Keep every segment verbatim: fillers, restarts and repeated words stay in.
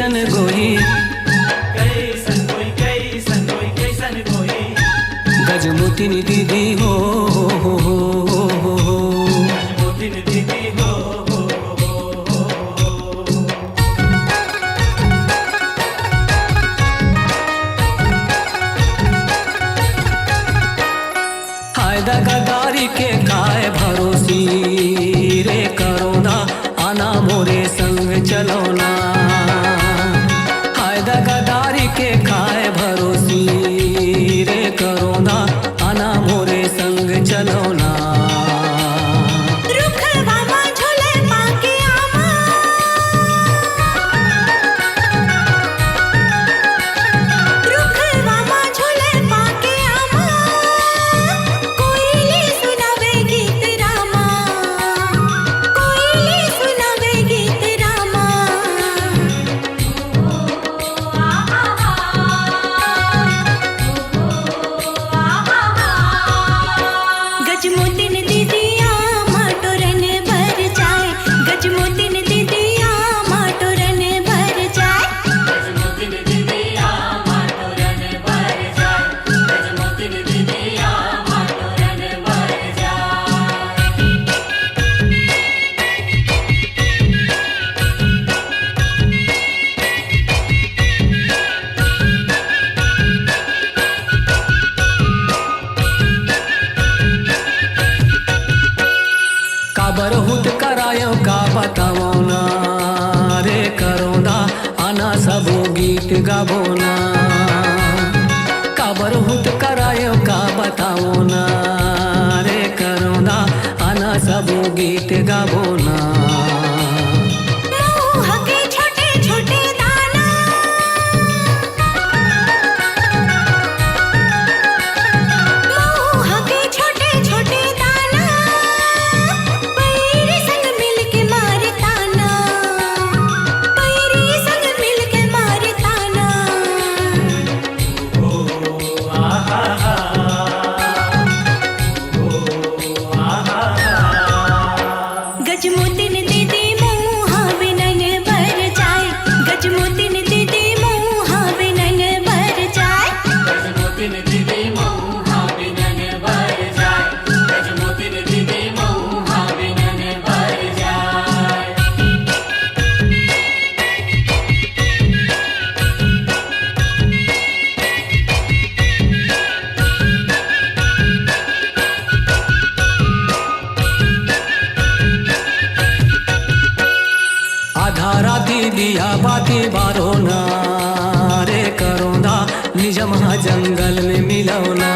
गोरी, कैसन गोरी, कैसन गोरी, कैसन गोरी। गजमोतिन दीदी हो, हो, हो, हो, हो, हो। गजमोतिन दीदी हो, हो, हो, हो, हो, हो। हाय दगादारी के काय भरोसी रे करोना, आना मोरे संग चलोना। हाय दगादारी के काय भरोसी रे करोना, आना मोरे संग चलोना। रुखवा मा झूले पाके आमा। रुखवा मा झूले पाके आमा। कोयली सुनावे गीत रामा। कोयली सुनावे गीत रामा। गजमोतिन दीदिया माटोरन बर जाए। गजमोतिन दीदिया माटोरन बर जाए। काबर हुत करायो का बतावो ना रे करोंदा, आना सबो गीत गाबो ना। काबर हुत करायो का बतावो ना रे करोंदा, आना सबो गीत गाबो ना। मोह के छोटे छोटे दाना। मोह के छोटे छोटे दाना। पैरी संग मिलके मारे ताना। पैरी संग मिलके मारे ताना। गजमोतिन दीदी मुहा बिनन बर जाए। गजमोतिन दीदी मुहा बिनन बर जाए। गजमोतिन दीदी मुहा बिनन बर जाए। गजमोतिन दीदी मुहा बिनन बर जाए। आधा राती दिया बाती बारो ना रे करोंदा, निजम हा जंगल में मिलो ना।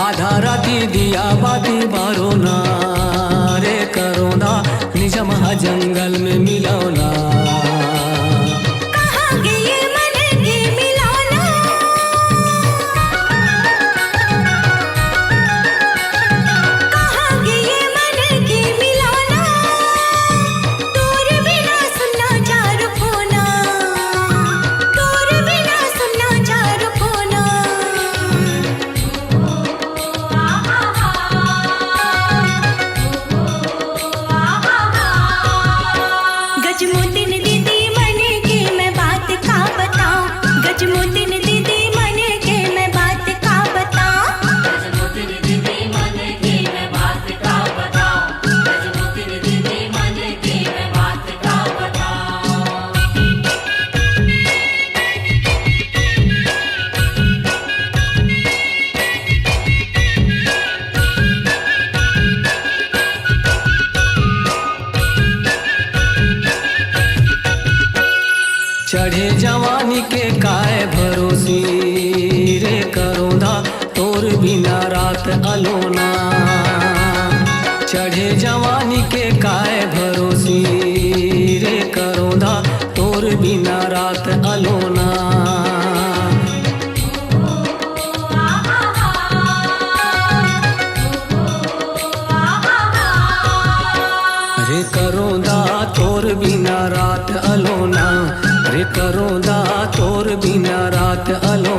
आधा राती दिया बाती बारो ना रे करोंदा, निजम हा जंगल में मिलो ना। कहाँ गे ये मन के मिलौना? कहाँ गे ये मन के मिलौना? तोर बिना सुन्ना चारू कोना। तोर बिना सुन्ना चारू कोना। गजमोतिन दीदी मन के मैं बात का बताऊं। गजमोतिन दीदी मन के मैं बात का बताऊं। गजमोतिन दीदी मन के मैं बात का बताऊं। गजमोतिन दीदी मन के मैं बात का बताऊं। चढ़े जवानी के काय भरोसी रे करोंदा, तोर बिना रात अलोना। चढ़े जवानी के काय भरोसी रे करोंदा, तोर बिना रात अलोना। रे करोंदा तोर बिना रात अलोना, रे करोंदा तोर बिना रात अलोना।